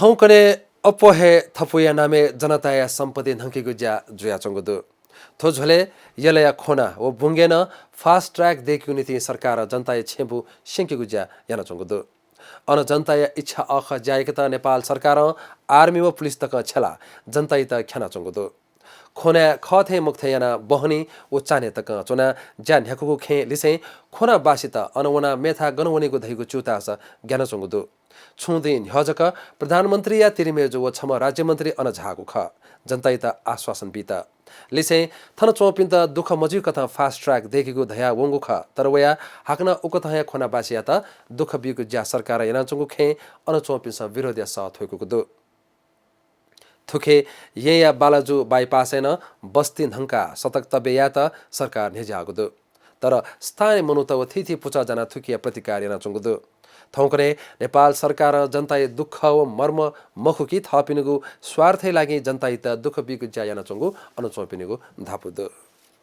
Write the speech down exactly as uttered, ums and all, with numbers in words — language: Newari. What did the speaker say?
थौंकन्हय् अप्वः हे थपुया नामय् जनताया सम्पत्ति न्हंकेगु ज्या जुयाच्वंगु दु। थ्व झ्वलय् यलया खोना व बुंगय् नं fast track दय्केगु निंतिं सरकारं जनताया छेँबुँ स्यंकेगु ज्या यानाच्वंगु दु। अन जनताया इच्छा अःखः ज्या याकेत नेपाल सरकारं army व पुलिस तकं छ्यलाः जनतायात ख्यानाच्वंगु दु। खोनाय् खः थें मखु थें यानाः बहनी व चान्हय् तकं च्वनाः ज्या न्ह्याकूगु खँय् लिसें खोनाबासीत अन वनाः मेथाय् गन वनेगु धइगु च्यूताः ग्यानाच्वंगु दु। छुं दिं न्ह्यः जक प्रधानमन्त्रीया तिरिमय्जु व छम्ह राज्यमन्त्री अन झाःगु खः, जनतायात आश्वासन बीत। लिसें थन च्वंपिन्त दुःख मजुइकथं fast track दय्केगु धयाः वंगु खः, तर वयाः हाकनं उकथं हे खोनाबासीयात दुःख बीगु ज्या सरकारं यानाच्वंगु खँय् अन च्वंपिन्सं विरोधया सः थ्वय्कूगु दु। थुखे येँया बालाजु bypass-य् नं बस्ती न्हंकाः सतक तबे यायेत सरकार न्ह्यज्याःगु दु। तर स्थानीय मनूत व थीथी पुचः जानाः थुकिया प्रतिकार यानाच्वंगु दु। थौंकन्हय् नेपाल सरकारं जनताया दुःख व मर्म मखु कि थःपिनिगु स्वार्थया लागि जनतायात दुःख बीगु ज्या यानाच्वंगु अन च्वंपिनिगु धापू दु।